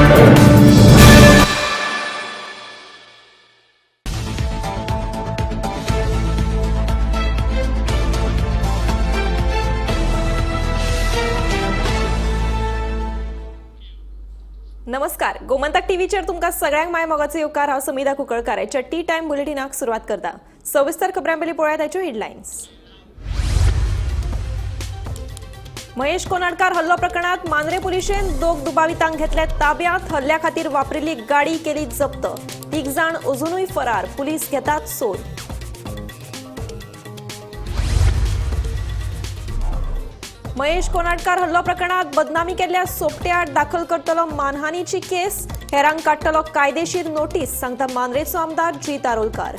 नमस्कार, गोमंतक टीव्हीचेर तुमकां सगळ्यांक माय मोगाचो येवकार. हांव समिधा कुंकळकार. आयच्या टी टायम बुलेटिनाक सुरवात करता. सविस्तर खबरां पयलीं पळोवया ताच्यो हेडलायन्स. महेश कोनाडकार हल्लो प्रकरणात मांद्रे पुलिशेन दोग दुबावितांक घेतले ताब्यात. हल्ल्या खातीर वापरिल्ली गाडी केली जप्त. तीग जाण अजुनूय फरार, पुलीस घेतात सोद. महेश कोनाडकार हल्लो प्रकरणात बदनामी केल्ल्या सोपट्याआड दाखल करतलो मानहानीची केस. हेरांक काडटलो कायदेशीर नोटीस, सांगता मांद्रेचो आमदार जीत आरोलकार.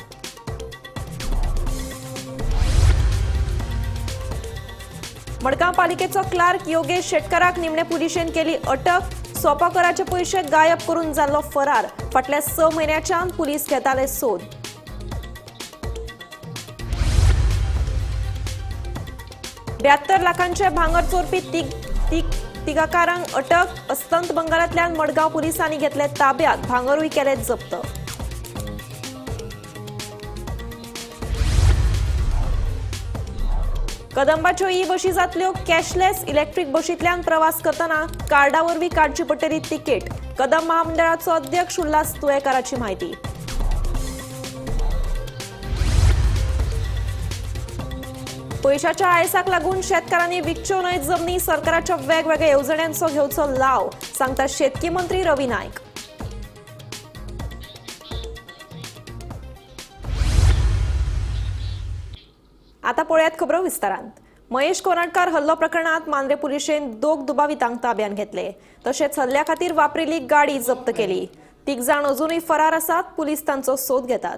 मडगांव पालिकेचो क्लार्क योगेश शेटकाराक निमणे पुलिशेन केली अटक. सोपा कराचे पयशे गायब करून जाल्लो फरार. फाटल्या 6 म्हयन्याच्यान पुलीस घेताले सोद. 72 लाखांचे भांगर चोरपी तिगाकारांक अटक. अस्तंत बंगालांतल्यान मडगांव पुलिसांनी घेतले ताब्यात. भांगरूय केले जप्त. कदंबाच्यो ई बशी जातल्यो कॅशलेस. इलेक्ट्रीक बशींतल्यान प्रवास करतना कार्डा वरवीं काडची पडटली तिकेट. कदंब महामंडळाचो अध्यक्ष उल्हास तुयेकाराची म्हायती. पयशाच्या आयसाक लागून शेतकारांनी विकच्यो न्हय जमनी. सरकाराच्या वेगवेगळ्या येवजण्यांचो घेवचो लाव, सांगता शेतकी मंत्री रवी नायक. आता पळयात खबरो विस्तारांत. महेश कोनाडकार हल्लो प्रकरणात मांद्रे पुलिशेन दोग दुबावितांक ताब्यात घेतले. तशेंच हल्ल्या खातीर वापरिल्ली गाडी जप्त केली. तीग जाण अजुनूय फरार आसात. पुलीस तांचो सोद घेतात.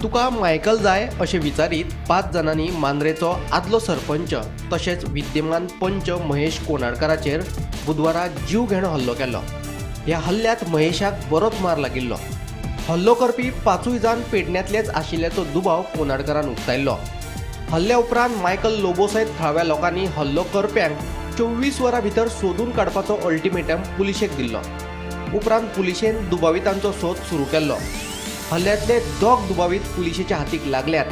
तुका मायकल जाय अशें विचारीत 5 जाणांनी मांद्रेचो आदलो सरपंच तशेंच विद्यमान पंच महेश कोनाडकाराचेर बुधवारा जीव घेणो हल्लो केलो. ह्या हल्ल्यांत महेशाक बरोच मार लागिल्लो. हल्लो करपी 5 जाण पेडण्यांतलेच आशिल्ल्याचो दुबाव कोनाडकारान उक्तायल्लो. हल्ल्या उपरांत मायकल लोबो सयत थळाव्या लोकांनी हल्लो करप्यांक 24 वरां भितर सोदून काडपाचो अल्टिमेटम पुलिशेक दिल्लो. उपरांत पुलिशेन दुबावितांचो सोद सुरू केल्लो. हल्ल्यांतले 2 दुबावीत पुलिशेच्या हातीक लागल्यात.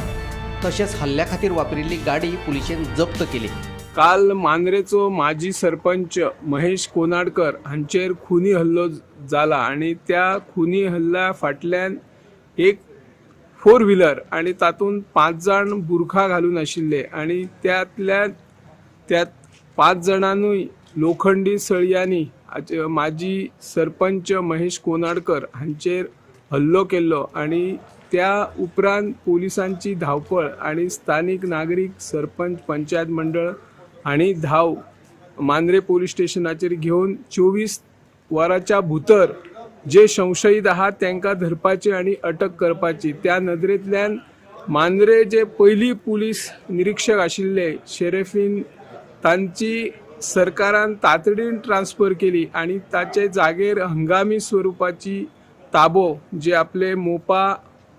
तशेंच हल्ल्या खातीर वापरिल्ली गाडी पुलिशेन जप्त केली. काल मांद्रेचो माजी सरपंच महेश कोनाडकर हांचेर खुनी हल्लो जाला आनी त्या खुनी हल्ल्या फाटल्यान एक 4 व्हिलर आनी तातूंत 5 जाण बुरखा घालून आशिल्ले आनी त्यात 5 जाणांनूय लोखंडी सळयांनी माजी सरपंच महेश कोनाडकर हांचेर हल्लो केल्लो आनी त्या उपरांत पोलिसांची धांवपळ आनी स्थानीक नागरीक सरपंच पंचायत मंडळ आनी धांव मांद्रे पोलीस स्टेशनाचेर घेवन 24 वरांच्या भितर जे संशयीत आहात तांकां धरपाचे आनी अटक करपाची. त्या नदरेंतल्यान मांद्रे जे पयली पुलीस निरीक्षक आशिल्ले शेरेफीन तांची सरकारान तातडीन ट्रान्सफर केली आनी ताचे जागेर हंगामी स्वरुपाची ताबो जे आपले मोपा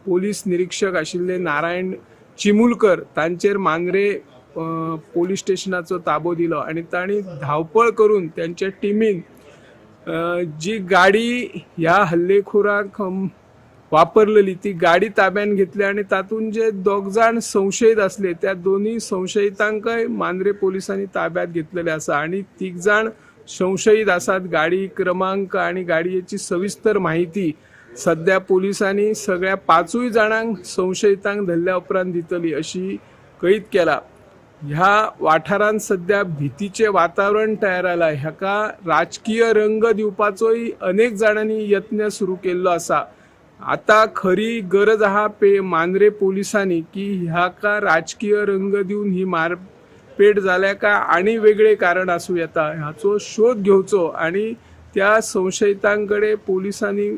पोलीस निरीक्षक आशिल्ले नारायण चिमुलकर तांचेर मांद्रे पोलीस स्टेशनाचो ताबो दिलो आनी तांणी धांवपळ करून त्यांच्या टिमीन जी गाडी ह्या हल्लेखोराक वापरलेली ती गाडी ताब्यात घेतली आनी तातूंत जे 2 जाण संशयीत आसले त्या दोनूय संशयितांकय मांद्रे पोलिसांनी ताब्यात घेतलेले आसा आनी 3 जाण संशयीत आसात. गाडी क्रमांक आनी गाडयेची सविस्तर माहिती सध्या पोलिसांनी सगळ्या 5 जाणांक संशयितांक धरल्या उपरांत दितली अशी कळीत केला. ह्या वाठारांत सध्या भीतीचें वातावरण तयार जालां. हाका राजकीय रंग दिवपाचोय अनेक जाणांनी यत्न सुरू केल्लो आसा. आतां खरी गरज आहा मांद्रे पोलिसांनी की ह्याका राजकीय रंग दिवन ही मारपेट जाल्या काय आनी वेगळें कारण आसूं येता हाचो शोध घेवचो आनी त्या संशयितांकडे पोलिसांनी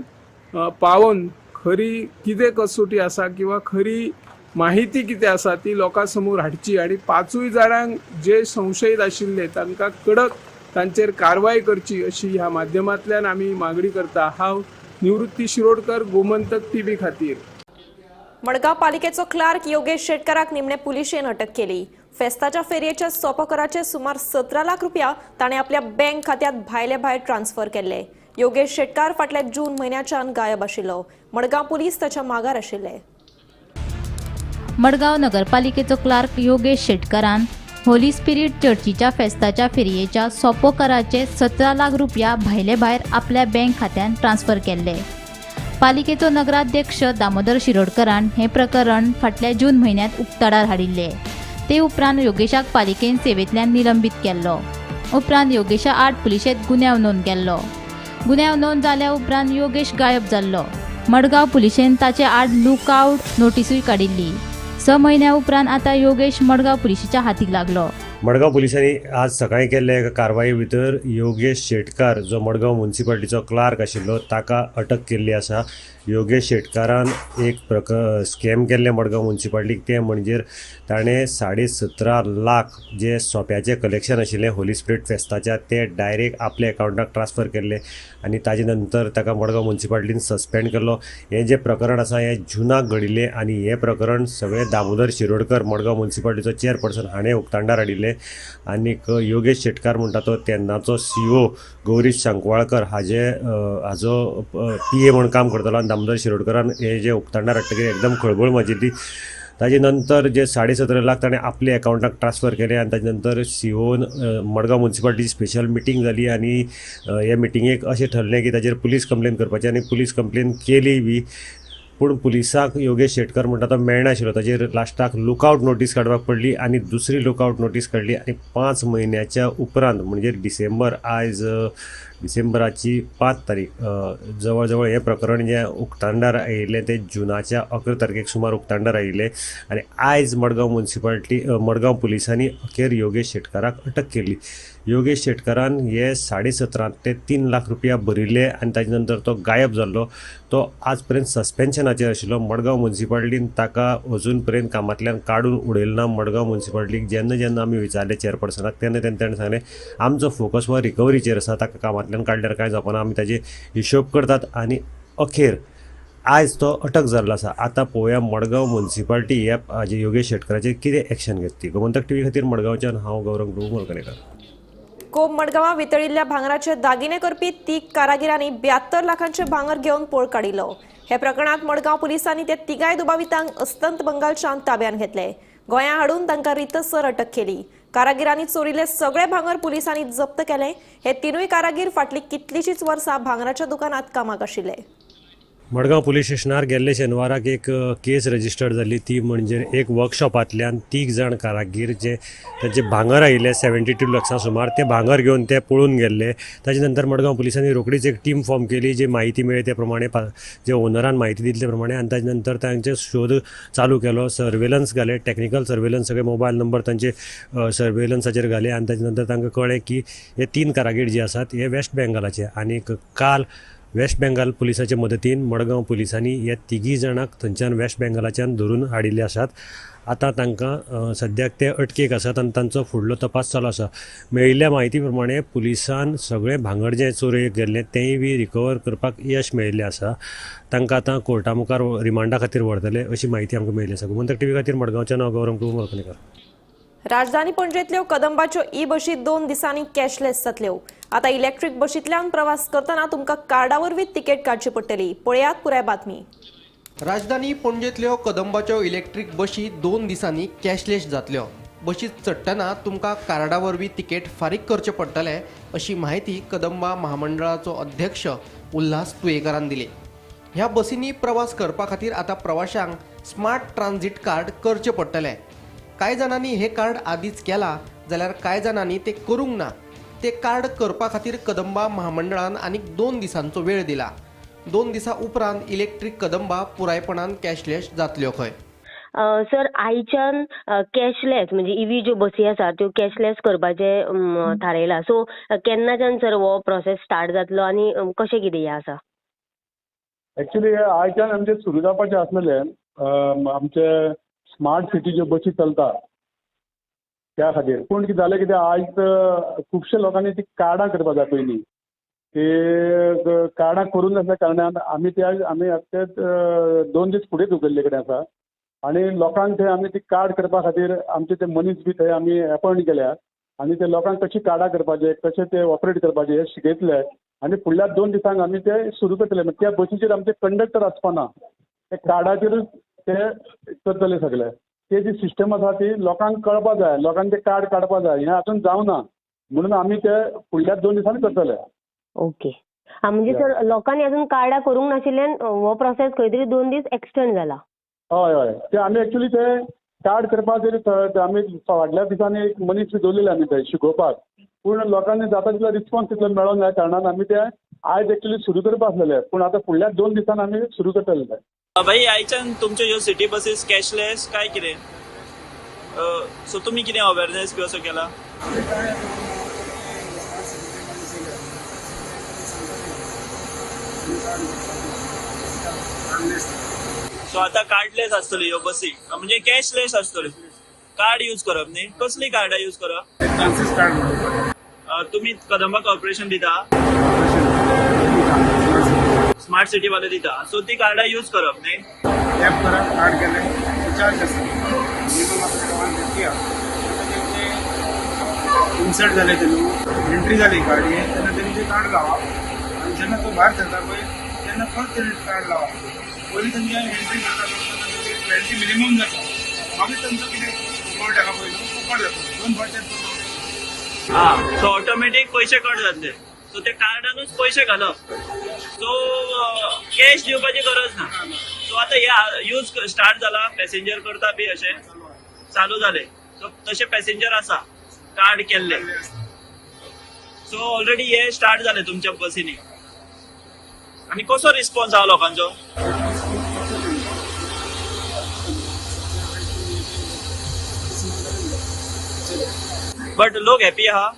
पावोवन खरी कितें कसोटी आसा किंवा खरी माहिती कितें आसा ती लोकां समोर हाडची आनी 5 जाणांक जे संशयीत आशिल्ले तांकां कडक तांचेर कारवाय करची अशी ह्या माध्यमांतल्यान आमी मागणी करता. हांव निवृत्ती शिरोडकर, गोमंतक टीव्ही खातीर. मडगांव पालिकेचो क्लार्क योगेश शेटकाराक निमणे पुलिशेन अटक केली. फेस्ताच्या फेरयेच्या सोपो कराचे सुमार 17 लाख रुपया ताणें आपल्या बँक खात्यात भायले भायर ट्रान्स्फर केल्ले. योगेश शेटकार फाटल्या जून म्हयन्याच्यान गायब आशिल्लो. मडगांव पुलीस ताच्या मागार आशिल्ले. मडगांव नगरपालिकेचो क्लार्क योगेश शेटकारान होली स्पिरीट चर्चीच्या फेस्ताच्या फेरयेच्या सोपो कराचे 17 लाख रुपया भायले भायर आपल्या बँक खात्यान ट्रान्स्फर केल्ले. पालिकेचो नगराध्यक्ष दामोदर शिरोडकरान हें प्रकरण फाटल्या जून म्हयन्यांत उक्ताडार हाडिल्लें. ते उपरांत योगेशाक पालिकेन सेवेंतल्यान निलंबीत केल्लो. उपरांत योगेशा आड पुलिशेंत गुन्यांव नोंद केल्लो. गुन्यांव नोंद जाल्या उपरांत योगेश गायब जाल्लो. मडगांव पुलिशेन ताचे आड लुकआवट नोटिसूय काडिल्ली. 6 म्हयन्या उपरांत आतां योगेश मडगांव पुलिशेच्या हातीक लागलो. मडगांव पुलिसांनी आज सकाळीं केल्ले एका कारवाये भितर योगेश शेटकार जो मडगांव म्युनिसिपालिटीचो क्लार्क आशिल्लो ताका अटक केल्ली आसा. योगेश शेटकारान एक स्कॅम केल्लें मडगांव म्युनिसिपालिटीक, तें म्हणजे ताणें 17.5 लाख जे सोप्याचें कलेक्शन आशिल्लें होली स्पिरीट फेस्ताच्या तें डायरेक्ट आपल्या एकावंटाक ट्रान्सफर केल्लें आनी ताजे नंतर ताका मडगांव म्युनिसिपालिटीन सस्पेंड केल्लो. हें जें प्रकरण आसा हें जुनाक घडिल्लें आनी हें प्रकरण सगळें दामोदर शिरोडकर मडगांव म्युनिसिपालिटीचो चेअरपर्सन हाणें उक्ताडार हाडिल्लें. आनीक योगेश शेटकार म्हणटा तो तेन्नाचो सीओ गौरीश सांकवाळकर हाजे हाजो पी ए म्हूण काम करतालो आनी दामोदर शिरोडकरान हे जे उक्ताडार हाडटकीर एकदम खळबळ माजिल्ली. ताजे नंतर जे 17.5 लाख ताणें आपल्या एकावंटाक ट्रान्सफर केले आनी ताजे नंतर सीओन मडगांव म्युनिसिपालिटीची स्पेशल मिटींग जाली आनी हे मिटिंगेक अशें ठरलें की ताजेर पुलीस कंप्लेन करपाची आनी पुलीस कंप्लेन केली बी, पूण पुलिसाक योगेश शेटकर म्हणटा तो मेळनाशिल्लो. ताजेर लास्टाक लुकआवट नोटीस काडपाक पडली आनी दुसरी लुकआवट नोटीस काडली आनी 5 म्हयन्याच्या उपरांत म्हणजे डिसेंबर, आयज डिसेंबराची 5 तारीख जवळ जवळ हें प्रकरण जें उक्ताडार आयिल्लें तें जुनाच्या 11 तारखेक सुमार उक्ताडार आयिल्लें आनी आयज मडगांव म्युनिसिपालिटी मडगांव पुलिसांनी अखेर योगेश शेटकाराक अटक केली. योगेश शेटकारान हे 17.5 ते 3 लाख रुपया भरिल्ले आनी ताजे नंतर तो गायब जाल्लो. तो आज पर्यंत सस्पेन्शनाचेर आशिल्लो. मडगांव म्युनिसिपालिटीन ताका अजून पर्यंत कामांतल्यान काडून उडयलें ना. मडगांव म्युनिसिपालिटीक जेन्ना जेन्ना आमी विचारलें चेअरपर्सनाक तेन्ना तेन्ना ताणें सांगलें आमचो फोकस हो रिकवरीचेर आसा, ताका कामांतल्यान काडल्यार कांय जावपाना, आमी ताजे हिशोब करतात आनी अखेर आयज तो अटक जाल्लो आसा. आतां पळोवया मडगांव म्युनिसिपालिटी ह्या हाजे योगेश शेटकाराचेर कितें एक्शन घेतली. ती गोमंतक टीव्ही खातीर मडगांवच्यान हांव गौरव प्रभू मोलकनेकर. कोप मडगांवां वितळिल्ल्या भांगराचे दागिने करपी 3 कारागिरांनी 72 लाखांचे भांगर घेवन पळ काडिल्लो. हे प्रकरणात मडगांव पुलिसांनी त्या तिगाय दुबावितांक अस्तंत बंगालच्यान ताब्यात घेतले. गोंया हाडून तांकां रितसर अटक केली. कारागिरांनी चोरिल्ले सगळे भांगर पुलिसांनी जप्त केले. हे 3 कारागीर फाटली कितलीशीच वर्सां भांगराच्या दुकानात कामाक आशिल्ले. मडगांव पुलीस स्टेशनार गेल्ले शेनवाराक एक केस रजिस्टर्ड जाली, ती म्हणजे एक वर्कशॉपांतल्यान 3 जाण कारागीर जे तांचे भांगर आयिल्लें 72 लाखां सुमार तें भांगर घेवन ते पळून गेल्ले. ताजे नंतर मडगांव पुलिसांनी रोखडीच एक टीम फॉर्म केली, जी म्हायती मेळ्ळी ते प्रमाणे जे ओनरान म्हायती दिली ते प्रमाणे आनी ताजे नंतर तांचे शोध चालू केलो, सर्वेलन्स घाले, टॅक्निकल सर्वेलन्स, सगळे मोबायल नंबर तांचे सर्वेलन्साचेर घाले आनी ताजे नंतर तांकां कळ्ळें की हे 3 कारागीर जे आसात हे वेस्ट बेंगालाचे आनी काल वेस्ट बेंगाल पुलिसाचे मदतीन मडगांव पुलिसांनी ह्या 3 जाणांक थंयच्यान वेस्ट बेंगालाच्यान धरून हाडिल्ले आसात. आतां तांकां सद्याक ते अटकेक आसात आनी तांचो फुडलो तपास चालू आसा. मेळिल्ल्या म्हायती प्रमाणे पुलिसान सगळें भांगर जें चोरयेक गेल्लें तेंय बी रिकवर करपाक यश मेळिल्लें आसा. तांकां आतां कोर्टा मुखार रिमांडा खातीर व्हरतले अशी म्हायती आमकां मेळिल्ली आसा. गोमंतक टीव्ही खातीर मडगांवच्यान हांव गौरव प्रभू मोलकनेकर. राजधानी पणजेतल्यो कदंबाच्यो ई बशी 2 दिसांनी कॅशलेस जातल्यो. आतां इलेक्ट्रीक बशींतल्यान प्रवास करतना तुमकां कार्डा वरवीं तिकेट काडची पडटली. पळयात पुराय बातमी. राजधानी पणजेतल्यो कदंबाच्यो इलेक्ट्रीक बशी 2 दिसांनी कॅशलेस जातल्यो. बशीत चडटना तुमकां कार्डा वरवीं तिकेट फारीक करचें पडटलें अशी म्हायती कदंबा महामंडळाचो अध्यक्ष उल्हास तुयेकारान दिली. ह्या बसींनी प्रवास करपा खातीर आतां प्रवाशांक स्मार्ट ट्रान्झीट कार्ड करचें पडटलें. कांय जाणांनी हे कार्ड आदींच केलां जाल्यार कांय जाणांनी ते करूंक ना. ते कार्ड करपा खातीर कदंबा महामंडळान आनीक 2 दिसांचो वेळ दिला. 2 दिसां उपरांत इलेक्ट्रीक कदंबा पुरायपणान कॅशलेस जातल्यो खंय. सर आयच्यान कॅशलेस म्हणजे इवी ज्यो बसी आसा त्यो कॅशलेस करपाचें थारायलां. सो केन्नाच्यान सर हो प्रोसेस स्टार्ट जातलो आनी कशें कितें हें आसा? एक्चुअली आयच्यान आमचें सुरू जावपाचें आसलेलें. आमचे स्मार्ट सिटी ज्यो बसी चलता त्या खातीर, पूण कितें जालें कितें आयज खुबशे लोकांनी ती कार्डां करपाक जाय पयलीं, ती कार्डां करूंक नासल्या कारणान आमी ते आमी आतां 2 दीस फुडें धुकल्ले कडेन आसा. आनी लोकांक थंय आमी ती कार्ड करपा खातीर आमचे ते मनीस बी थंय आमी अपॉयंट केल्या आनी ते लोकांक कशी कार्डां करपाचे, कशें ते ऑपरेट करपाचे हे शिकयतले आनी फुडल्या 2 दिसांक आमी ते सुरू करतले. त्या बसीचेर आमचे कंडक्टर आसपाना, ते कार्डाचेरूच ते करतले सगळे. ते जी सिस्टम आसा ती लोकांक कळपा जाय, लोकांक ते कार्ड काडपा जाय, हें आजून जावना म्हणून आमी ते फुडल्या 2 दिसांनी करतले. ओके, हा म्हणजे सर लोकांनी अजून कार्डां करूंक नाशिल्ल्यान हो प्रोसेस खंय तरी 2 दीस एक्सटेंड जाला. हय हय, ते आमी एक्चुली ते कार्ड करपाक तरी आमी फाटल्या दिसांनी एक मनीस दवरलेले आमी थंय शिकोवपाक, पूण लोकांनी जाता तितलो रिस्पॉन्स तितलो मेळोंक ना कारणान आमी ते आयज एक्चुली सुरू करपा आसलेले, पूण आतां फुडल्या 2 दिसांनी आमी सुरू करतले. भाई आयच्यान तुमच्यो ह्यो सिटी बसीस कॅशलेस काय कितें, सो तुमी कितें अवेरनेस बी असो केला? सो आतां कार्डलेस आसतल्यो ह्यो बसी, म्हणजे कॅशलेस आसतल्यो, कार्ड यूज करप न्ही. कसली कार्डां यूज करप? तुमी कदंबा कॉर्पोरेशन दिता, स्मार्ट सिटी वाले दिता, सो ती कार्डां यूज करप न्ही. टॅप करप, कार्ड केलें, चार्ज आसता मिनिमम आपल्याक 150 आसा, तेंचे इन्सर्ट जालें ते न्हू एंट्री जाली कार्डयेन तेन्ना तेणी तें कार्ड लावप आनी जेन्ना तो भायर सरता पळय तेन्ना परत तेणी कार्ड लावप. पयलीं तेंच्या एंट्री करता करता 20 मिनिमम जाता, मागीर तेंचो कितें कोड आसा पळय न्हू तो कट जाता, 2 फावट हां, सो ऑटोमॅटीक पयशे कट जातले. सो त्या कार्डानूच पयशे घालप, सो कॅश दिवपाची गरज ना. सो आतां हे यूज स्टार्ट जाला, पॅसेंजर करता बी अशें चालू जाले, सो तशे पॅसेंजर आसा कार्ड केल्ले, सो ऑलरेडी हे स्टार्ट जाले तुमच्या बसींनी. आनी कसो रिस्पॉन्स आहा लोकांचो? बट लोक हॅपी आहा.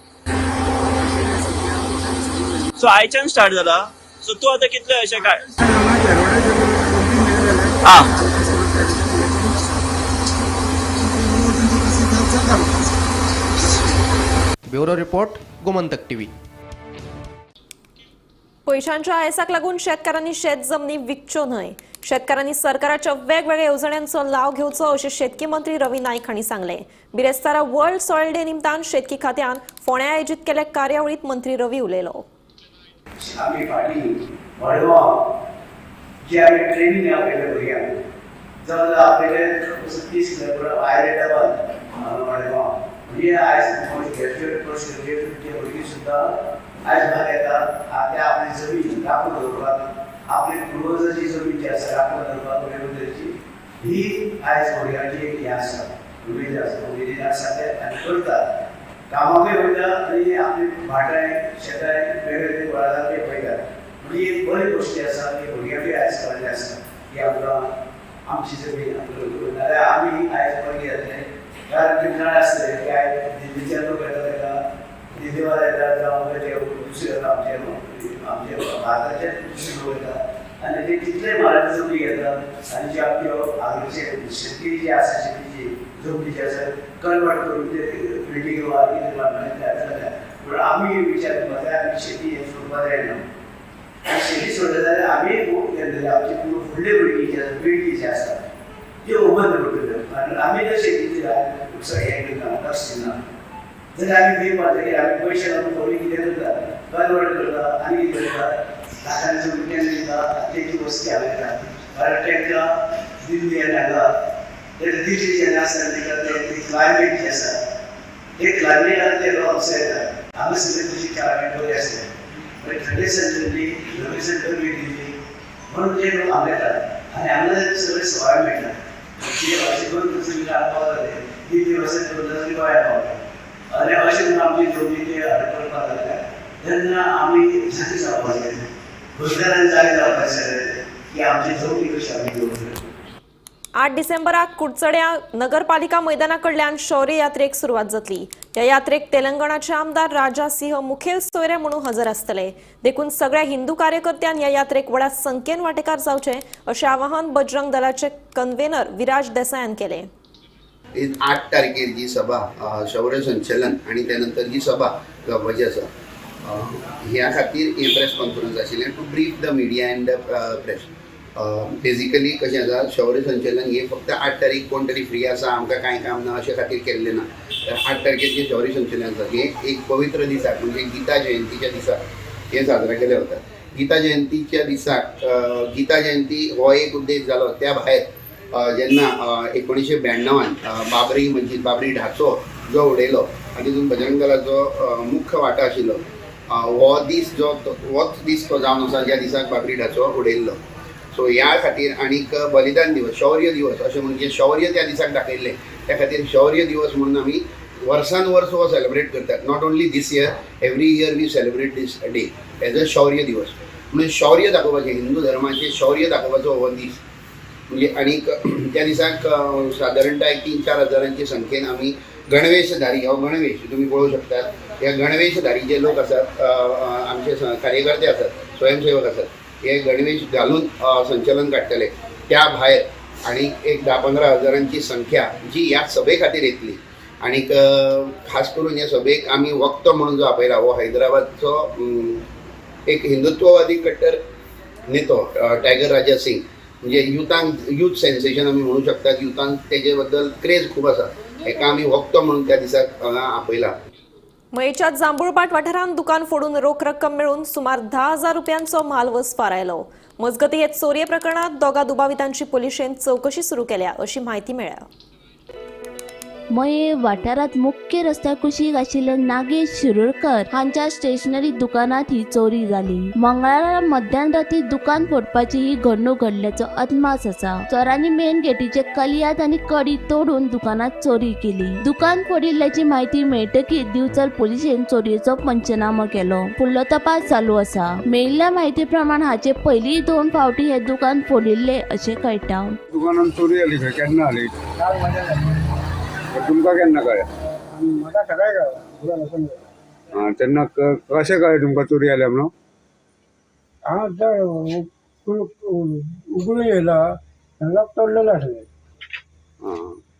सो आयच्यान स्टार्ट जाला, सो तूं आतां कितले अशें काय? आं, ब्युरो रिपोर्ट, गोमंतक टीव्ही. पैशांच्या आयसाक लागून शेतकारांनी शेत जमनी विकच्यो न्हय, शेतकारांनी सरकाराच्या वेगवेगळ्या येवजण्यांचो लाव घेवचो अशें शेतकी मंत्री रवी नाईक हांणी सांगलें. बिरेस्तारा वर्ल्ड सॉयल डे निमतान शेतकी खात्यान फोंड्या आयोजीत केल्ल्या कार्यावळींत मंत्री रवी उलयलो. आमी फाटीं मडगांव जे आमी ट्रेनींग आपयले भुरग्यांक, जवळ आपयले 30 किलोमिटर आयले डबल मडगांव, म्हणजे आयज ग्रॅज्युएट पोस्ट ग्रॅज्युएट ते भुरगीं सुद्दां आयज भायर येता आपल्या आपली जमीन राखून दवरपाक, आपली पुर्वजाची जमीन जी आसा राखून दवरपाक वेगवेगळी ही आयज भुरग्यांची एक हें आसा, उमेद आसा, उमेदीन आसा ते आनी करतात, कामाकूय वयता आनी आपली भाटां शेतां वेगवेगळे वळाकूय वयतात. म्हणजे एक बरी गोश्टी आसा की भुरग्यांकूय आयज कळ्ळें आसा की आमकां आमची जमीन आमकां, नाल्यार आमी आयज बरी जातले. कारण ते जाण आसले की आयज दिल्लीचे लोक येता ताका दिल्लीवाले येतात जावं ते दुसरे येता, आमचे आमचे भारताचे दुसरे लोक येतात आनी ते तितले म्हारग जमनी घेतात आनी जे आपल्यो हांगाचे शेतकी जी आसा शेतीची जमनी जी आसा कन्वर्ट करून ते बिल्डींग वा कितें बांदपाचें तयार जाल्या. पूण आमी विचार करपाक जाय आमी शेती हें सोडपाक जायना, आनी शेती सोडले जाल्यार आमी केन्ना आमची फुडली भुरगीं जी आसा पिळगी जी आसा त्यो बंद पडटल्यो, कारण आमी जर शेतीचेर हें करना लक्ष दिना जाल्यार आमी खंय पावतलीं. आमी पयशे घालून कोणी कितें करता, कन्वर्ट करता आनी कितें करता, लाखांनी जमनी दिता तेची वस्ती हांगा येता. कारण तांकां दिल्ली आनी हांगा दिल्ली जेन्ना आसता तांकां ते क्लायमेट जें आसा ते क्लायमेटान ते लोक हांगसर येतात. हांगा सगळी तशी क्लायमेट बरी आसता, मागीर थंडे दिल्ली, गरमी गरमी दिल्ली म्हणून ते लोक हांगा येतात आनी हांगा सगळे सवाय मेळटा. अशें करून जमीन पावता ते दिल्ली वचत करून गोंयांत पावता आनी अशें करून आमची जमनी ते हडप करपाक लागल्या तेन्ना आमी जागे जावपाक जाय, गोंयकारांनी जागे जावपाक जाय की आमची जमनी कशी आमी दवरतले. 8 डिसेंबराक कुडचड्या नगरपालिका मैदाना कडल्यान शौर्य यात्रेक सुरवात जातली. ह्या यात्रेक तेलंगणाचे आमदार राजा सिंह मुखेल सोयरे म्हणून हजर आसतले. देखून सगळ्या हिंदू कार्यकर्त्यां ह्या यात्रेक व्हडा संख्येन वांटेकार जावचे अशें आवाहन बजरंग दलाचे कन्व्हेनर विराज देसायान केलें. 8 तारखेर जी सभा शौर्य संचलन आनी त्या नंतर जी सभा जावपाची आसा ह्या खातीर हें प्रेस कॉन्फरन्स आशिल्लें to brief the media and the press. Basically कशें आसा, शौर्य संचलन हे फक्त 8 तारीख कोण तरी फ्री आसा आमकां कांय काम ना अशें खातीर केल्लें ना. तर 8 तारखेर जें शौर्य संचलन आसा हें एक पवित्र दिसाक म्हणजे गीता जयंतीच्या दिसाक हें साजरा केलें वता. गीता जयंतीच्या दिसाक गीता जयंती हो एक उद्देश जालो. त्या भायर जेन्ना 1992 बाबरी मस्जिद बाबरी ढाचो जो उडयलो आनी तितून बजरंग दलाचो मुख्य वांटो आशिल्लो, हो दीस जो होच दीस तो जावन आसा ज्या दिसाक बाबरी ढाचो उडयल्लो. सो ह्या खातीर आनीक बलिदान दिवस शौर्य दिवस अशें म्हणजे शौर्य त्या दिसाक दाखयल्लें त्या खातीर शौर्य दिवस म्हणून आमी वर्सान वर्स हो सेलिब्रेट करतात. Not only this year, every year we celebrate this day as a Shaurya Diwas. म्हणजे शौर्य दाखोवपाचें, हिंदू धर्माचें शौर्य दाखोवपाचो हो दीस म्हणजे. आनीक त्या दिसाक सादारणतः 3-4 हजारांचे संख्येन आमी गणवेशधारी, हो गणवेश तुमी पळोवंक शकतात, ह्या गणवेशधारी जे लोक आसात आमचे कार्यकर्ते आसात, स्वयंसेवक आसात, हे गणवेश घालून संचलन काडटले. त्या भायर आनी एक 10-15 हजारांची संख्या जी ह्या सभे खातीर येतली. आनीक खास करून ह्या सभेक आमी वक्तो म्हणून जो आपयला हो हैदराबादचो एक हिंदुत्ववादी कट्टर नेतो टायगर राजा सिंग, म्हणजे युथांक यूथ सेन्सेशन आमी म्हणू शकतात, युथांक तेजे बद्दल क्रेज खूब आसा, हेका आमी वक्तो म्हणून त्या दिसाक हांगा आपयला. मयेच्या जांभूळपाट वाठारांत दुकान फोडून रोख रक्कम मेळून सुमार 10,000 रुपयांचो म्हालवज फारायलो. मजगतीं हे चोरये प्रकरणात दोगा दुबावितांची पोलिशेन चौकशी सुरू केल्या अशी म्हायती मेळ्ळ्या. मये वाठारांत मुख्य रस्त्या कुशीक आशिल्ल्या नागेश शिरोडकर हांच्या स्टेशनरी दुकानात ही चोरी जाली. मंगळारा मध्यान राती दुकान फोडपाची ही घडणूक घडल्याचो अदमास आसा. चोरांनी मेन गेटीचे कलियात आनी कडी तोडून दुकानात चोरी केली. दुकान फोडिल्ल्याची म्हायती मेळटकीच दिवचल पोलिशेन चोरयेचो पंचनामो केलो. फुडलो तपास चालू आसा. मेळिल्ल्या म्हायती प्रमाण हाचे पयलीं 2 फावटी हे दुकान फोडिल्ले अशें कळटा. दुकानात चोरी जाली खंय, केन्ना जाली? तुमकां केन्ना कळ्ळें? म्हाका सकाळी कळ्ळें. तेन्ना कशें कळ्ळें तुमकां चोरी जाल्या म्हणून? हांव उगडून येयला, लॉक तोडलेलो आसलें.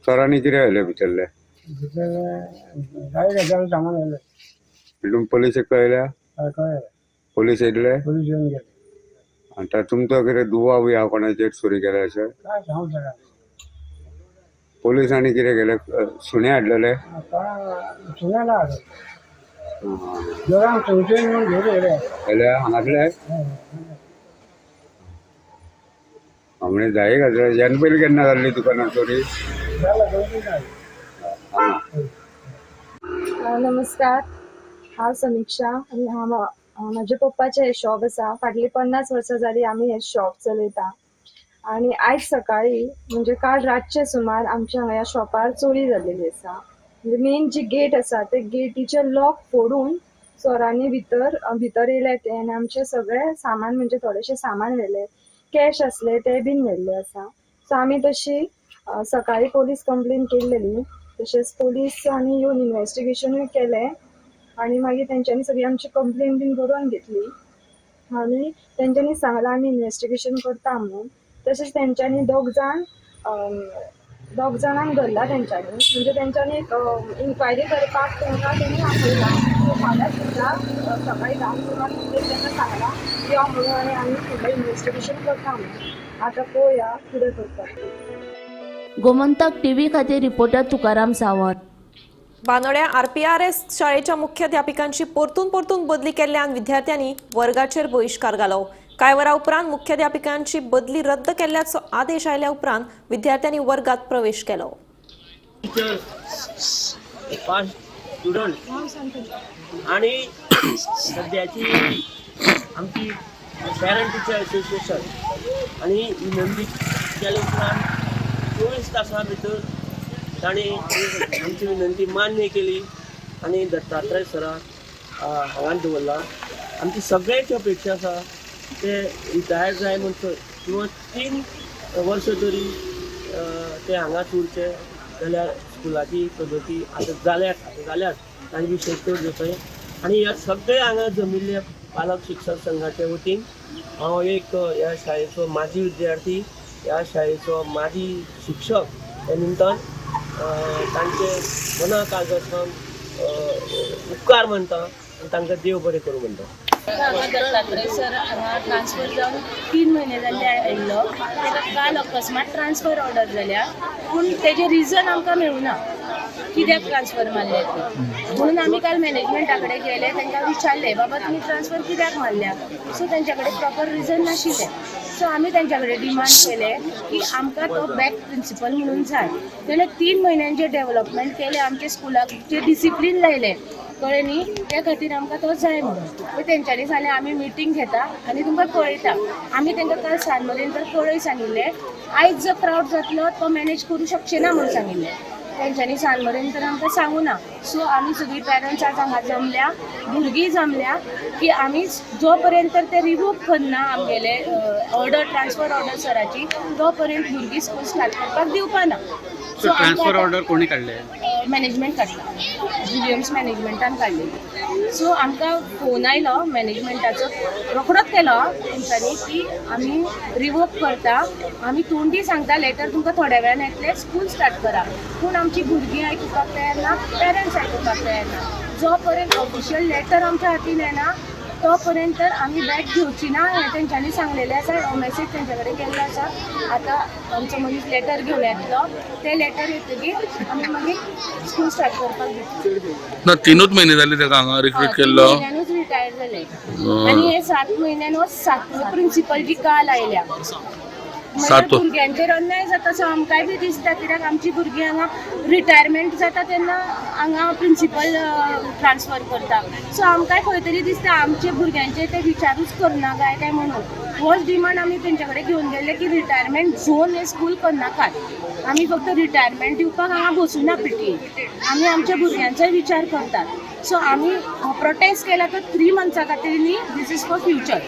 चोरांनी कितें व्हेलें भितरलें? भितरलें 10,000 सामान व्हेलें. तुमी पोलिसेक कळयल्या? हय कळयलें. पोलीस येयले? पोलीस येवन गेले. आतां तुमचो कितें दुबाव बी आहा कोणाचेर चोरी केल्या अशें? काय सांगूंक शकना. पोलिसांनी कितें केलें? सुणे हाडलेले? सुणे ना हाडले, दोगांक संशय म्हणून घेवन येयले. येयले हांगासले? म्हणजे 10,000. ह्यान पयलीं केन्ना जाल्ली दुकानार चोरी? नमस्कार, हांव समिक्षा आनी हांव म्हज्या पप्पाचें हें शॉप आसा. फाटलीं 50 वर्सां जालीं आमी हें शॉप चलयता. आनी आयज सकाळी म्हणजे काल रातचे सुमार आमच्या ह्या शॉपार चोरी जाल्लेली आसा. म्हणजे मेन जी गेट आसा ते गेटीचे लॉक फोडून चोरांनी भितर येयले ते आनी आमचें सगळें सामान म्हणजे थोडेशें सामान व्हेलें, कॅश आसले ते बीन व्हेल्ले आसा. सो आमी तशी सकाळी पोलीस कंप्लेन केल्लेली, तशेंच पोलीस आनी येवन इन्वेस्टिगेशनूय केलें आनी मागीर तेंच्यांनी सगळी आमची कंप्लेन बीन बरोवन घेतली आनी तेंच्यांनी सांगलां आमी इन्वेस्टिगेशन करता म्हणून. तशेंच तेंच्यांनी दोग जाणांक धरला तेंच्यांनी, म्हणजे तेंच्यांनी एक इन्क्वायरी करपाक तांकां तेणी आपयला. सो फाल्यां सुद्दां सकाळी 10 सुमार तांकां सांगलां यो म्हणून आनी आमी फुडलें इन्वेस्टिगेशन करता म्हणून. आतां पळोवया कितें करता. गोमंतक टीव्ही खातीर रिपोर्टर तुकाराम सावंत. बांदोड्या आरपीआरएस शाळेच्या मुख्याध्यापिकांची परतून परतून बदली केल्ल्यान विद्यार्थ्यांनी वर्गाचेर बहिश्कार घालो. कांय वरां उपरांत मुख्याध्यापिकांची बदली रद्द केल्ल्याचो आदेश आयल्या उपरांत विद्यार्थ्यांनी वर्गात प्रवेश केलो. टिचर्स, पास स्टुडंट आणि सद्याची आमची पॅरंट टिचर असोसिएशन आणि विनंती केल्या उपरांत 24 तासां भितर तांणी आमची विनंती मान्य केली आनी दत्तात्रय सराक हांगां दवरला. आमची सगळ्यांची अपेक्षा आसा ते रिटायर जाय म्हणसर किंवा 3 वर्सां तरी ते हांगाच उरचे जाल्यार स्कुलाची प्रगती आतां जाल्यात तांणी विशेश करून जातलें. आनी ह्या सगळे हांगा जमिल्ल्या पालक शिक्षक संघाच्या वतीन हांव एक ह्या शाळेचो माजी विद्यार्थी, ह्या शाळेचो माजी शिक्षक त्या निमतान तांचे मना काळजांतल्यान उपकार मानता आनी तांकां देव बरें करूं म्हणटा. हांगा दत्तात्रय सर हांगा ट्रान्सफर जावन 3 म्हयने जाल्ले आयिल्लो. ताका काल अकस्मात ट्रान्सफर ऑर्डर जाल्या, पूण तेजें रिजन आमकां मेळुना कित्याक ट्रान्सफर मारले ते. म्हणून आमी काल मॅनेजमेंटा कडेन गेले, तांकां विचारलें बाबा तुमी ट्रान्सफर कित्याक मारल्या. सो तेंच्या कडेन प्रॉपर रिजन नाशिल्लें. सो आमी तेंच्या कडेन डिमांड केलें की आमकां तो बॅक प्रिंसिपल म्हणून जाय. तेणें 3 म्हयन्यांचें डेवलपमेंट केलें, आमच्या स्कुलाक जे डिसिप्लीन लायलें, कळ्ळें न्ही, त्या खातीर आमकां तो जाय म्हणून. मागीर तेंच्यांनी सांगलें आमी मिटींग घेता आनी तुमकां कळयता. आमी तांकां काल सांज मेरेन तर कळय सांगिल्लें, आयज जो क्रावड जातलो तो मॅनेज करूं शकचे ना म्हणून सांगिल्लें. तेंच्यांनी सांज मेरेन तर आमकां सांगू ना. सो आमी सगळीं पेरंट्स आज हांगा जमल्या, भुरगीं जमल्या की आमी जो पर्यंत तर ते रिवोक करना आमगेले ऑर्डर, ट्रान्सफर ऑर्डर सराची, तो पर्यंत भुरगीं स्कूल स्टार्ट करपाक दिवपा ना. सो ट्रान्सफर ऑर्डर कोणी काडले? मॅनेजमेंट काडला, विलियम्स मॅनेजमेंटान काडलेली. सो आमकां फोन आयलो मॅनेजमेंटाचो, रोखडोच केलो तेंच्यांनी की आमी रिवोक करता, आमी तोंडी सांगता लेटर तुमकां थोड्या वेळान येतलें, स्कूल स्टार्ट करा. पूण आमची भुरगीं आयकुपाक तयार ना, पेरंट्स आयकुपाक तयार ना. जो पर्यंत ऑफिशियल लेटर आमच्या हातीन येना तो पर्यंत तर आमी बॅग घेवची ना हें तेंच्यांनी सांगलेलें आसा. हो मॅसेज तेंच्या कडेन गेल्लो आसा. आतां आमचो मनीस लेटर घेवन येतलो, तें लेटर येतकीर आमी मागीर स्कूल स्टार्ट करपाक दितले. ना 3 म्हयने जाले ताका हांगा रिक्रूट केल्लो, 3 म्हयन्यानूच रिटायर जाले आनी हे 7 म्हयन्यान हो 7वो प्रिंसिपल जी काल आयल्या. भुरग्यांचेर अन्याय जाता सो आमकांय बी दिसता, कित्याक आमची भुरगीं हांगा रिटायरमेंट जाता तेन्ना हांगा प्रिंसिपल ट्रान्सफर करता. सो आमकांय खंय तरी दिसता आमचे भुरग्यांचे ते विचारूच करना काय काय म्हणून. होच डिमांड आमी तेंच्या कडेन घेवन गेल्ले की रिटायरमेंट झोन हे स्कूल करनाकात, आमी फक्त रिटायरमेंट दिवपाक हांगा बसूना पीटीए, आमी आमच्या भुरग्यांचोय विचार करतात. सो आमी प्रोटेस्ट केला तर 3 मंथ्सां खातीर न्ही, this is for future.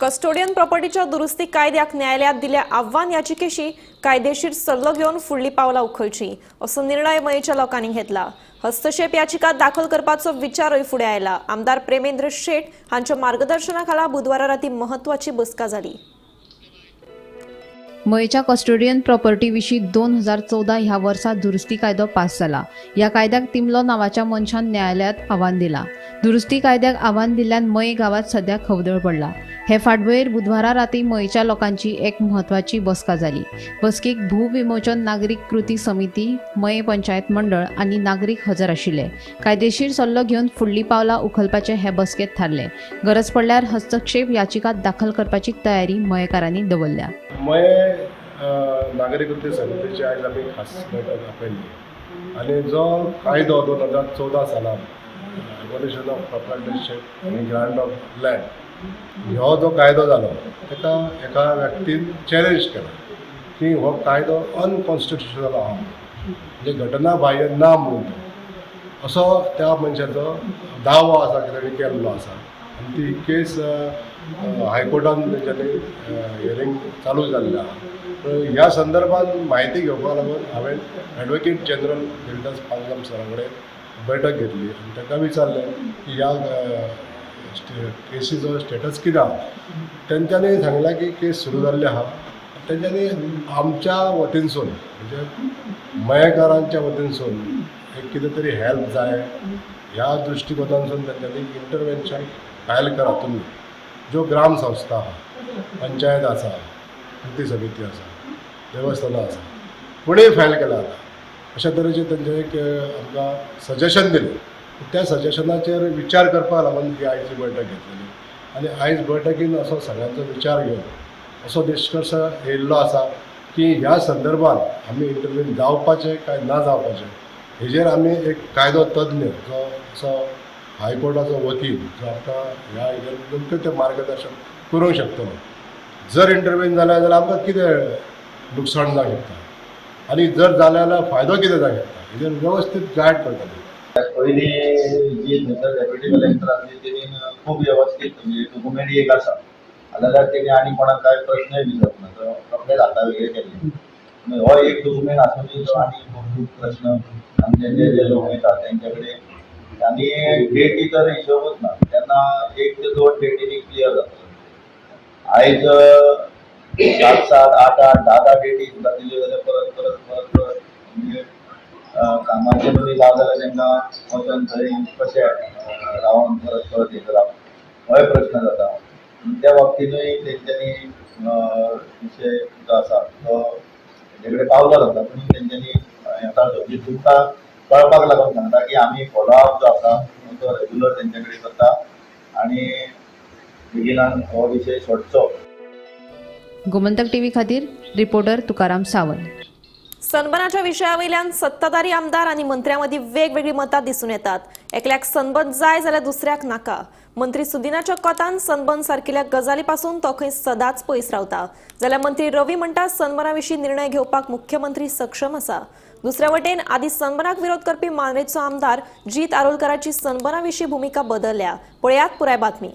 Custodian प्रॉपर्टीच्या दुरुस्ती कायद्याक न्यायालयात दिल्या आव्हान याचिकेशी कायदेशीर सल्लो घेवन फुडली पावलां उखलची असो निर्णय मयेच्या लोकांनी घेतला. हस्तक्षेप याचिका दाखल करपाचो विचारूय फुडें आयला. आमदार प्रेमेंद्र शेट हांच्या मार्गदर्शनाखाला बुधवारा राती महत्वाची बसका जाली. मयेच्या कस्टोडियन प्रॉपर्टी विशीं 2014 ह्या वर्सा दुरुस्ती कायदो पास जाला. ह्या कायद्याक तिमलो नांवाच्या मनशान न्यायालयात आव्हान दिला. दुरुस्ती कायद्याक आव्हान दिल्ल्यान मये गांवांत सध्या खवदळ पडला. हे फाटभुंयेर बुधवारा राती मयेच्या लोकांची एक म्हत्वाची बसका जाली. बसकेक भूविमोचन नागरीक कृती समिती, मये पंचायत मंडळ आनी नागरीक हजर आशिल्ले. कायदेशीर सल्लो घेवन फुडली पावलां उखलपाचें हे बसकेंत थारलें. गरज पडल्यार हस्तक्षेप याचिका दाखल करपाची तयारी मयेकारांनी दवरल्या. मये नागरीक कृती समितीची आयज आमी खास बैठक आपयल्ली आनी जो कायदो 2014 सालान एबॉलिशन ऑफ प्रोप्रायटरशीप आनी ग्रांट ऑफ लँड हो जो कायदो जालो ताका एका व्यक्तीन चॅलेंज केला की हो कायदो अनकॉन्स्टिट्युशनल आहा, म्हणजे घटना बाह्य ना म्हणून असो त्या मनशाचो दावो आसा की ताणें केल्लो आसा. आनी ती केस हायकोर्टान तेंच्यांनी हियरींग चालू जाल्लें आहा. ह्या संदर्भात म्हायती घेवपाक लागून हांवें एडवोकेट जनरल देविदास पांगम सरा कडेन बैठक घेतली आनी ताका विचारलें की ह्या केसीचो स्टेटस कितें आहा. तेंच्यांनी सांगलें की केस सुरू जाल्ली आहा. तेंच्यांनी आमच्या वतीनसून म्हणजे मयेकारांच्या वतीनसून एक कितें तरी हेल्प जाय ह्या दृश्टिकोनांतसून तेंच्यांनी इंटरवेन्शन फायल करा तुमी, ज्यो ग्राम संस्था आहा, पंचायत आसा, कृती समिती आसा, देवस्थानां आसा, कोणीय फायल केला जाता अशा तरेचें तेंचें एक आमकां सजेशन दिलें. त्या सजेशनाचेर विचार करपाक लागून ही आयची बैठक घेतलेली आनी आयज बैठकीन असो सगळ्यांचो विचार घेवन असो निश्कर्श येयल्लो आसा की ह्या संदर्भात आमी इंटरव्हीन जावपाचें काय ना जावपाचें हेजेर आमी एक कायदो तज्ञ जो असो हायकोर्टाचो वकील जो आमकां ह्या हेजेर नेमकें तें मार्गदर्शन करूंक शकतलो. जर इंटरव्हीन जालें जाल्यार आमकां कितें लुकसाण जावंक शकता आनी जर जालें जाल्यार फायदो कितें जावंक शकता हेजेर वेवस्थीत गायड करतले. पयलीं जी थंयसर डेप्युटी कलेक्टर आसली तेणी खूब वेवस्थीत म्हणजे डॉक्युमेंट एक आसा जाल्यार तेणी आनी कोणाक कांय प्रश्नय विचारूंक ना, तो रोखडेच हाता वेगळे केल्ले. हो एक डॉक्युमेंट आसुनूय तो आनी खूब प्रश्न आमचे जे जे लोक वयता तेंच्या कडेन आनी डेटी तर हिशोबूच ना, तेन्ना 1 ते 2 डेटीनी क्लियर जाता. आयज 7 7 8 8 10 10 डेटी सुद्दां दिल्यो जाल्यार परत परत परत परत म्हणजे कामाचे मदीं जावं जाल्यार तांकां वचून थंय कशें रावन परत परत हें करप. होय प्रश्न जाता. त्या बाबतींतूय तेंच्यांनी विशय जो आसा तो तेंचे कडेन पावलो जाता, पूण तेंच्यांनी आतां म्हणजे तुमकां कळपाक लागून सांगता की आमी फॉलोअप जो आसा तो रेगुलर तेंचे कडेन करता आनी बेगिनान हो विशय सोडचो. गोमंतक टीव्ही खातीर रिपोर्टर तुकाराम सावंत. सनबनाच्या विशयावयल्यान सत्ताधारी आमदार आनी मंत्र्यांमदीं वेगवेगळीं मतां दिसून येतात. एकल्याक सनबन जाय जाल्यार दुसऱ्याक नाका. मंत्री सुदिनाच्या कोतान सनबन सारकिल्या गजाली पासून तो खंय सदांच पयस रावता, जाल्यार मंत्री रवी म्हणटा सनबना विशीं निर्णय घेवपाक मुख्यमंत्री सक्षम आसा. दुसऱ्या वटेन आदी सनबनाक विरोध करपी मांद्रेचो आमदार जीत आरोलकाराची सनबना विशीं भुमिका बदलल्या. पळयात पुराय बातमी.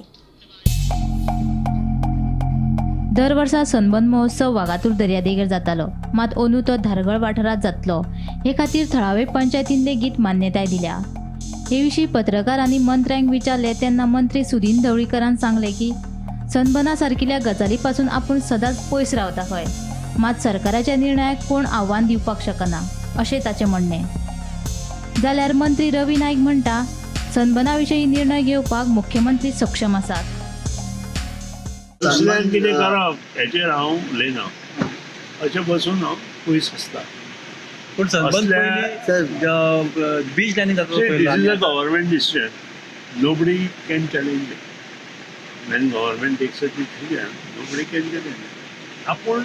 दर वर्सा सनबन महोत्सव वागातूर दर्यादेगेर जातालो, मात अंदू तो धारगळ वाठारांत जातलो हे खातीर थळावे पंचायतीन लेगीत मान्यताय दिल्या. हे विशीं पत्रकारांनी मंत्र्यांक विचारले तेन्ना मंत्री सुदीन ढवळीकरान सांगले की सनबना सारकिल्या गजाली पासून आपूण सदांच पयस रावता खंय, मात सरकाराच्या निर्णयाक कोण आव्हान दिवपाक शकना अशें ताचें म्हणणें. जाल्यार मंत्री रवी नायक म्हणटा सनबना विशीं निर्णय घेवपाक मुख्यमंत्री सक्षम आसात. दुसऱ्यान कितें करप हेचेर हांव उलयना, अशें बसून हांव पयस आसता. पूण सनबन बीच लायनी जाता. This is a government decision, nobody can challenge it. When government takes a decision nobody can challenge it. आपूण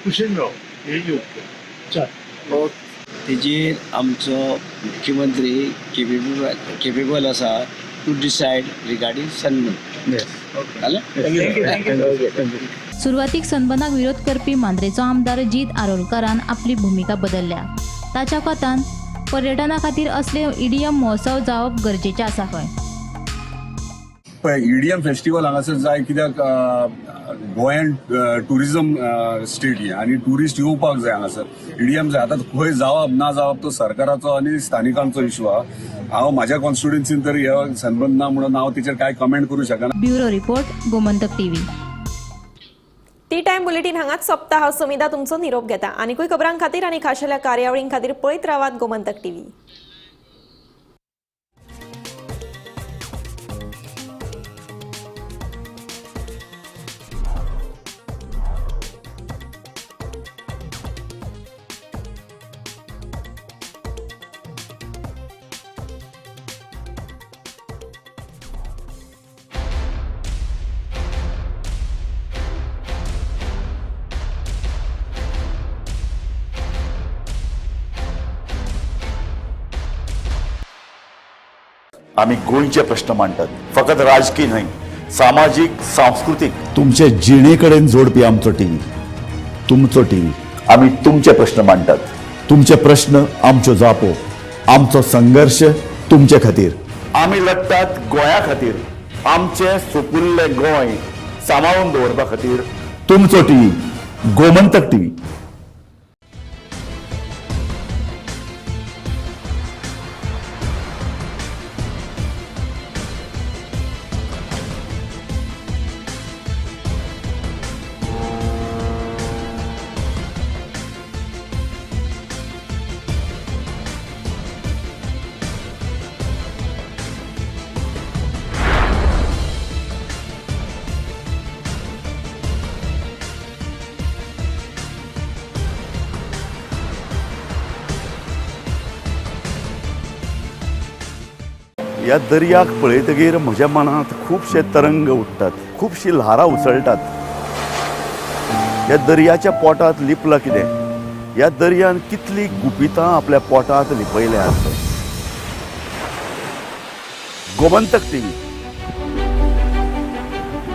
कुशीन रावप हें योग्य. चल तेजेर आमचो मुख्यमंत्री केपेबल आसा टू डिसायड रिगार्डींग सनबन. सुरवातीक सनबनाक विरोध करपी मांद्रेचो आमदार जीत आरोलकारान आपली भुमिका बदलल्या. ताच्या कोतान पर्यटना खातीर असले ईडीएम महोत्सव जावप गरजेचें आसा खंय. पळय, ईडीएम फेस्टिवल हांगासर जाय कित्याक गोंयान टुरिझम स्टेट ही आनी ट्युरिस्ट येवपाक जाय हांगासर. ईडीएम जाय. आतां खंय जावप ना जावप तो सरकाराचो आनी स्थानिकांचो इशू आहा. हांव म्हाज्या कॉन्स्टिट्युएन्सीन तर हे सनबन ना म्हणून हांव तेचेर कांय कमेंट करूं शकना. Bureau report, Gomantak TV. Tea time bulletin हांगाच सोंपता. हांव समिधा तुमचो निरोप घेता. आनीकूय खबरां खातीर आनी खाशेल्या कार्यावळीं खातीर पळयत रावात गोमंतक टीव्ही. आमी गोंयचे प्रश्न मांडटात, फकत राजकीय न्हय, सामाजीक, सांस्कृतीक, तुमचे जिणे कडेन जोडपी आमचो टीव्ही, तुमचो टीव्ही. आमी तुमचे प्रश्न मांडटात, तुमचे प्रश्न आमच्यो जापो, आमचो संघर्श तुमचे खातीर. आमी लढटात गोंया खातीर, आमचें सुपुल्लें गोंय सांबाळून दवरपा खातीर. तुमचो टीव्ही, गोमंतक टीव्ही. ह्या दर्याक पळयतगीर म्हज्या मनांत खुबशे तरंग उठ्ठात, खुबशीं ल्हारां उसळटात. ह्या दर्याच्या पोटांत लिपलां कितें? ह्या दर्यान कितलीं गुपितां आपल्या पोटांत लिपयल्यांत. गोमंतक टीव्ही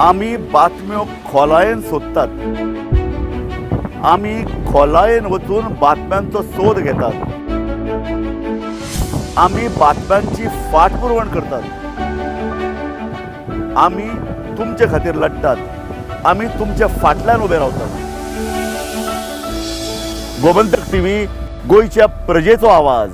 आमी बातम्यो खोलायेन सोदतात, आमी खोलायेन वचून बातम्यांचो सोद घेतात, आमी बातम्यांची फाटपुरवण करतात, आमी तुमचे खातीर लढटात, आमी तुमच्या फाटल्यान उबे रावतात. गोमंतक टीव्ही, गोंयच्या प्रजेचो आवाज.